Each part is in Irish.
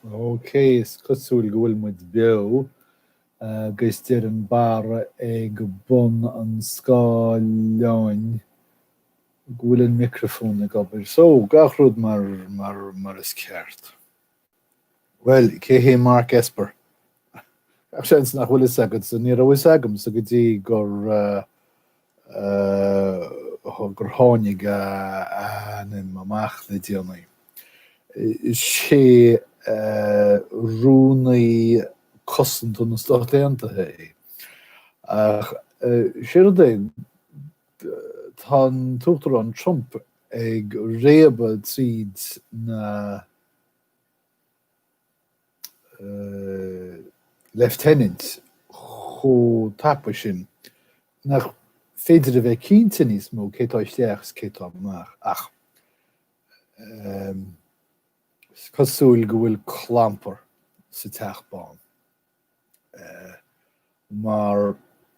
Ok, is cosúil go bhfuil muid beo, agus deir an barra ag bun an scáileáin go bhfuil an micreafón ag obair. So, gach rud mar, mar, mar is ceart. Bhuel, cé hé Mark Esper? Gach seans nach bhfuil fhios agatsa, ní raibh fhios agamsa go dtí gur gur tháinig a ainm amach le déanaí. Is é Rúnaí Cosanta na Stát Aontaithe é. Ach sé rud é, tá an tUachtarán Trump ag réabadh tríd na leifteanaint chomh tapa sin nach féidir a bheith cinnte níos mó cé tá isteach is cé tá amach. Ach is cosúil go bhfuil clampar sa Teach Bán. Mar,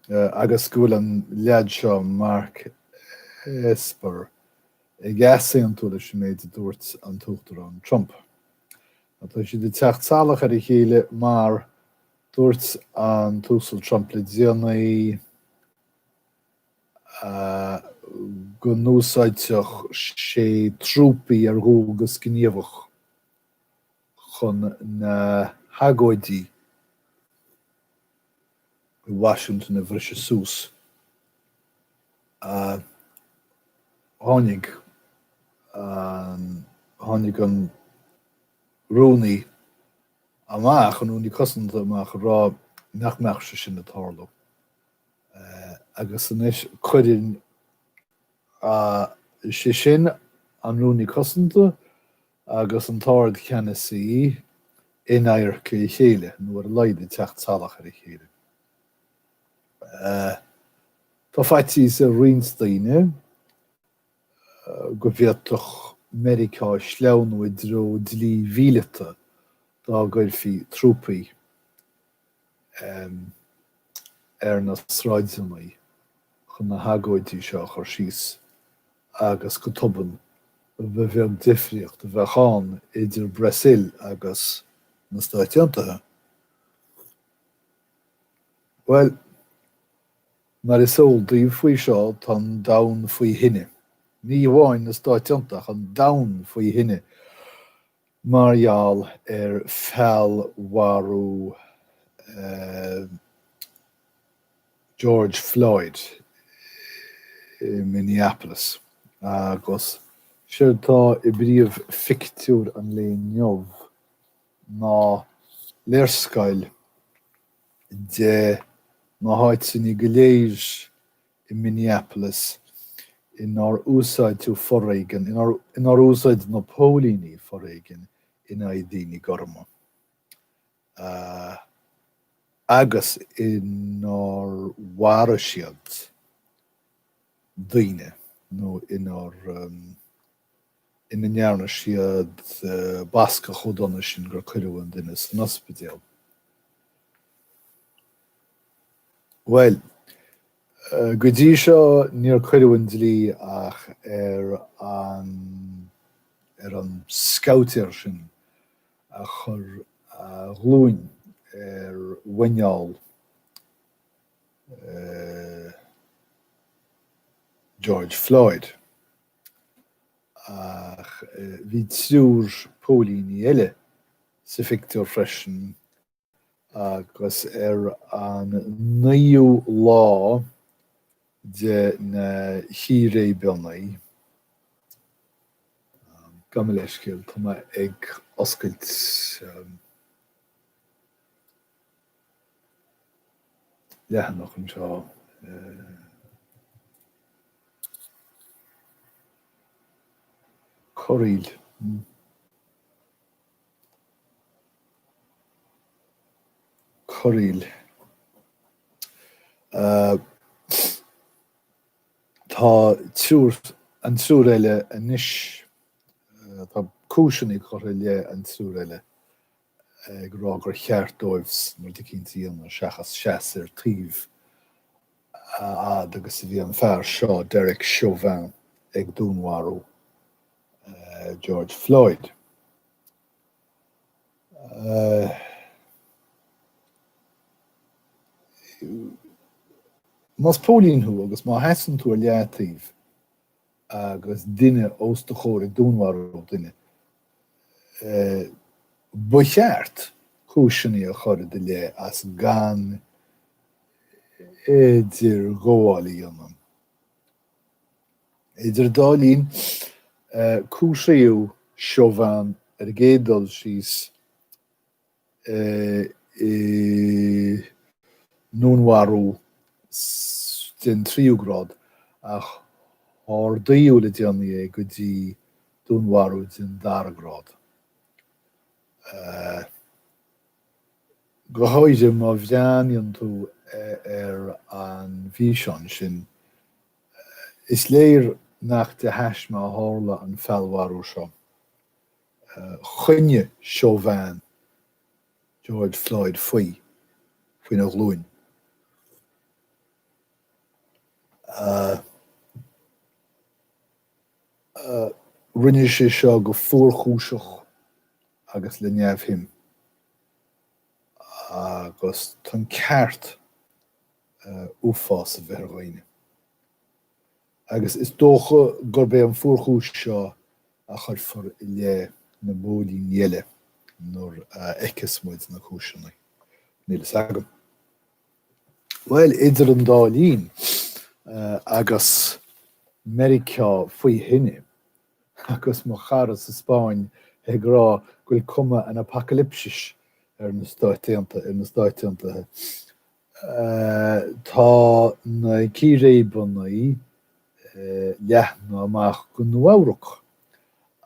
agus go bhfuil an leaid seo, Mark Esper, ag easaontú leis an méid a dúirt an tUachtarán Trump. Tá siad ag teacht salach ar a chéile mar dúirt an tUasal Trump le déanaí go n-úsáidfeadh sé trúpaí ar dhualgas gníomhach chun na hagóidí i Washington a bhriseadh suas. Tháinig an tháinig an rúnaí amach, an rúnaí cosanta amach ag rá nach mbeadh sé sin ag tarlú. Agus anois cuireann sé sin an rúnaí cosanta agus an tArd-Cheannasaí in adharca a chéile, nó ar a laghad ag teacht salach ar a chéile. Tá faitíos ar roinnt daoine go bhféadfadh Meiriceá sleamhnú i dtreo dlí mhíleata dá gcuirfí trúpaí ar na sráideanna chun na hagóidí seo a chur síos agus go tobann ba bheag difríocht a bheadh ann idir Brasaíl agus na Stáit Aontaithe. Bhuel, mar is eol daoibh faoi seo, tá an domhan faoi thine. Ní amháin na Stáit Aontaithe ach an domhan faoi thine mar gheall ar feallmharú George Floyd i Minneapolis agus séard atá i bpríomhphictiúr an lae inniu ná léarscáil de na háiteanna go léir i Minneapolis inar úsáideadh foréigean, inar úsáid na póilíní foréigean in aghaidh daoine gorma agus inar mharaigh siad daoine nó inar ina ndearna siad bascadh chomh dona sin gur cuireadh an duine san ospidéal. Bhuel, go dtí seo níor cuireadh an dlí ach ar an ar an scabhtéir sin a chuir a ghlúin ar mhuineál George Floyd. Ach bhí triúr póilíní eile sa phictiúr freisin agus ar an naoú lá de na círéibeanna, gabh mo leithscéal, tá mé ag oscailt leathanach anseo. Corraíl. Corraíl. Tá triúr, an triúr eile anois, tá cúiseanna curtha i leith an triúr eile ag rá gur cheart dóibh rud eicínt a dhéanamh seachas seas ar taobh a fhad agus a bhí an fear seo, Derek Chauvin, ag dúnmharú George Floyd. Más póilín thú agus má sheasann tú ar leataobh agus duine os do chomhair ag dúnmharú duine, ba cheart cúiseanna a chur i do leith as gan idirghabháil a dhéanamh. Idir an dá linn, cúisíodh Chauvin ar an gcéad dul síos i ndúnmharú den tríú grád ach ardaíodh le déanaí é go dtí dúnmharú den dara grád. Go háirithe má bhreathnaíonn tú ar an bhfíseán sin, is léir nach de thaisme a tharla an feallmharú seo. Choinnigh Chauvin George Floyd faoi, faoina ghlúin. Rinne sé seo go fuarchúiseach agus le neamhshuim. Agus tá an ceart uafás a bheith ar dhaoine. Agus is dócha gurb é an fuarchúis seo a chuirfear i leith na bpóilíní eile nuair a fheicfeas muid na cúiseanna. Níl fhios agam. Bhuel, idir an dá linn, agus Meiriceá faoi thine, agus mo chara sa Spáinn ag rá go bhfuil cuma an apacailipsis ar na Stáit Aontaithe, ar na Stáit Aontaithe, Tá na círéibeanna leathnaithe amach go Nua-Eabhrac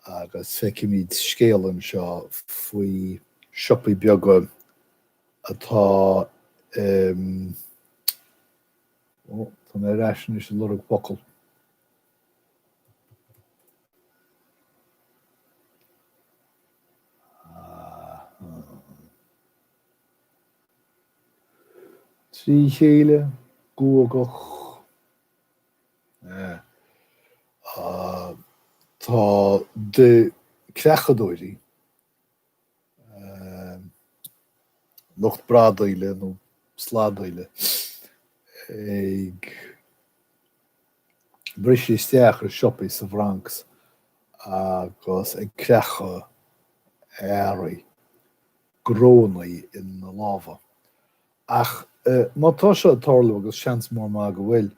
agus feicimid scéal anseo faoi siopaí beaga atá Ó, tá mé ar ais anois ag lorg focal. Trí chéile, guagach. Tá de creachadóirí, lucht bradaíle nó sladaíle, ag briseadh isteach i siopaí sa Bhronx agus ag creachadh earraí. gnónna ina lámha. Ach má tá seo ag tarlú, agus seans mór maith go bhfuil,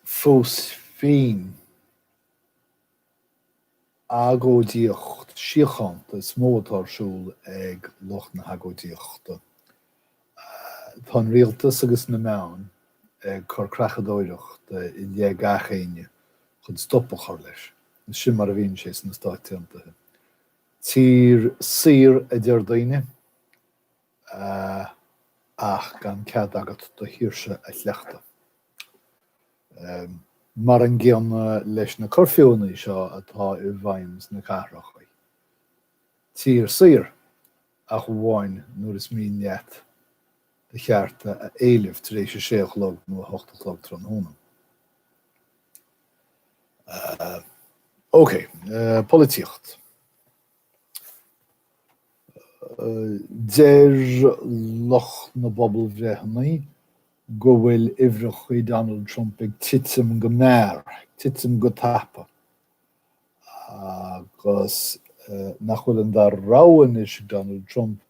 fós féin, agóidíocht síochánta is mó atá ar siúl ag lucht na hagóidíochta. Tá an rialtas agus na meáin ag cur creachadóireachta i leith gach éinne chun stop a chur leis. Sin mar a bhíonn sé sna Stáit Aontaithe. Tír saor a deir daoine, ach gan cead agat do shaoirse a chleachtadh. Mar an gcéanna leis na cuirfiúanna seo atá i bhfeidhm sna cathracha. Tír saor, ach amháin nuair is mian leat do chearta a éileamh tar éis a sé a chlog nó a hocht a chlog tráthnóna. Ok, polaitíocht. Deir lucht na bpobalbhreitheanna go bhfuil uimhreacha Donald Trump ag titim go mear, ag titim go tapa, agus nach bhfuil an dara rogha anois ag Donald Trump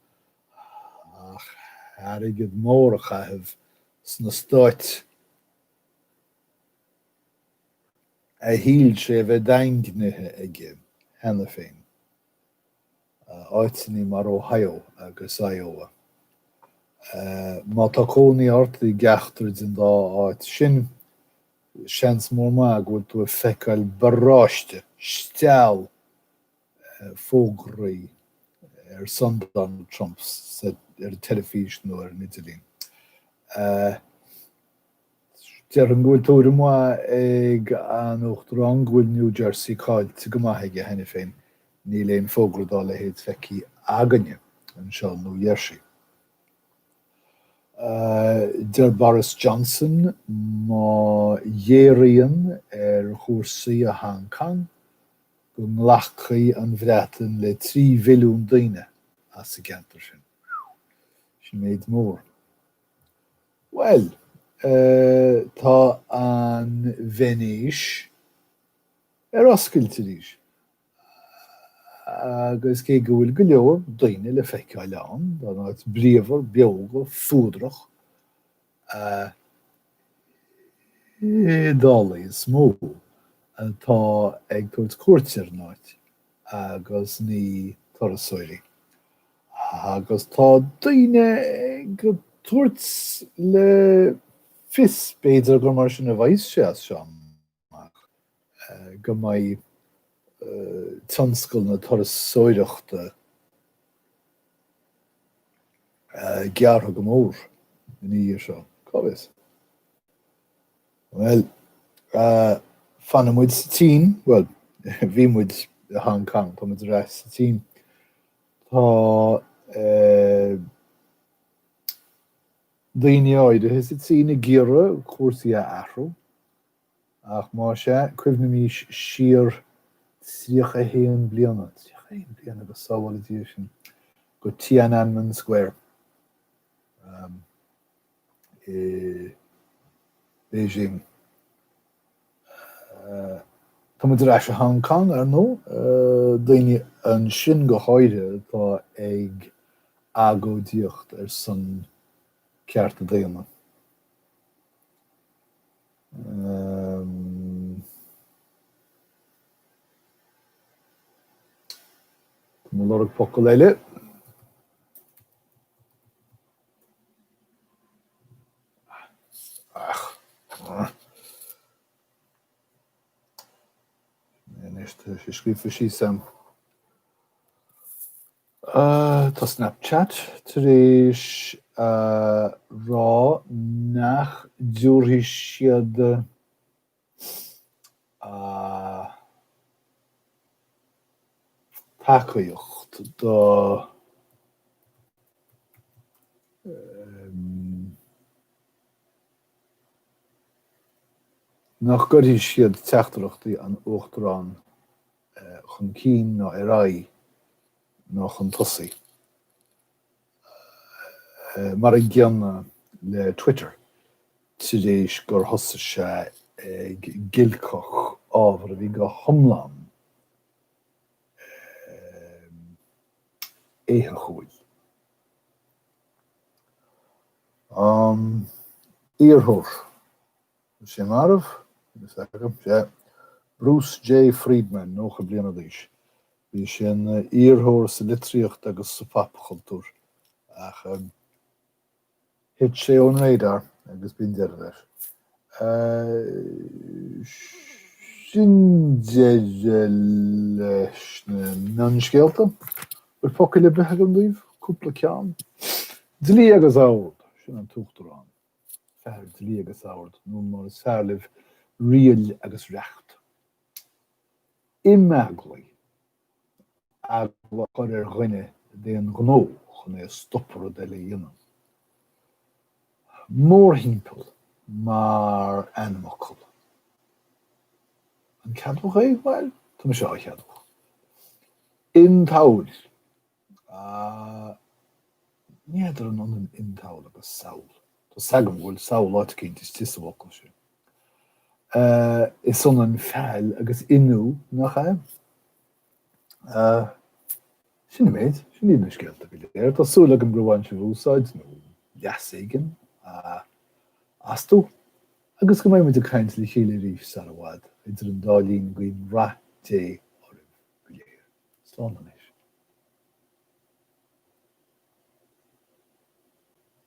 ach airgead mór a chaitheamh sna stáit a shíl sé a bheith daingnithe aige cheana féin, áiteanna mar Ohio agus Iowa. Má tá cónaí ort i gceachtar den dá áit sin, seans mór maith go bhfuil tú ag feiceáil baráiste, steall fógraí ar son Donald Trump ar an teilifís nó ar an idirlíon. Déarfainn go bhfuil tuairim mhaith ag an Uachtarán go bhfuil New Jersey caillte go maith aige cheana féin, níl aon fógra dá leithéid feicthe againne anseo i Nua Gheirsí. Deir Boris Johnson má ghéaraíonn ar chúrsaí i Hong Kong go nglacfaidh an Bhreatain le 3 mhilliún daoine as an gceantar sin. Sin méid mór. Bhuel, tá an Veinéis ar oscailt arís. Agus cé go bhfuil go leor daoine le feiceáil ann, tá an áit bríomhar, beoga, fuadrach, Iodálaigh is mó atá ag tabhairt cuairte ar an áit agus ní turasóirí. Agus tá daoine ag tabhairt le fios, b'fhéidir gur mar sin a bheas sé as seo amach, go mbeidh tionscal na turasóireachta gearrtha go mór ina dhiaidh seo. Cá bhfios? Bhuel, fanfaidh muid sa tSín, bhuel, bhí muid i Hong Kong, tá muid ar ais sa tSín. Tá daoine áirithe sa tSín ag iarraidh cúrsaí a athrú. Ach más ea, cuimhnímís siar 31 bliana, 31 bliana, go sábhála Dia sinn, go Tiananmen Square i Beijing. Tá muid ar ais i Hong Kong, ar ndóigh, daoine ansin go háirithe atá ag agóidíocht ar son cearta daonna. Tá mé ag lorg focal eile. Ach. Anois tá sé scríofa síos agam. Tá Snapchat tar éis a rá nach dtabharfaidh siad tacaíocht do nach gcuirfidh siad teachtaireachtaí an Uachtaráin chun cinn ná ar aghaidh ná chun tosaigh, mar an gcéanna le Twitter tar éis gur thosaigh sé ag giolcach ábhar a bhí go hiomlán éitheachúil. Iarrthóir. Tá sé marbh? Níl fhios agam. Sea. Bruce J. Friedman, 90 bliana d'aois. Bhí sé ina iarrthóir sa litríocht agus sa phopchultúr, ach thit sé ón radar agus b'in deireadh leis. Sin deireadh leis na mionscéalta. Bhfuil focail ar bith agam daoibh? Cúpla ceann. Dlí agus ord, sin an tUachtarán. Fear dlí agus ord, nó mar is fearr libh, riail agus reacht. Imeaglaí, eagla a chur ar dhuine d'aon ghnó chun é a stopadh rud eile a dhéanamh. Mórthimpeall mar ainmfhocal. An ceadmhach é? Bhuel, tá mise á cheadú. Ionsamhail. Ní fheadar an ionann ionsamhail agus samhail. Tá 's agam go bhfuil samhail áit eicínt istigh sa bhfocal sin. Is ionann feall agus inniú, nach ea? Sin an méid, sin iad na scéalta go léir. Tá súil agam gur bhain sibh úsáid, nó leas éigin, astu, agus go mbeidh muid ag caint le chéile arís sar i bhfad. Idir an dá linn, guím rath Dé oraibh go léir. Slán anois.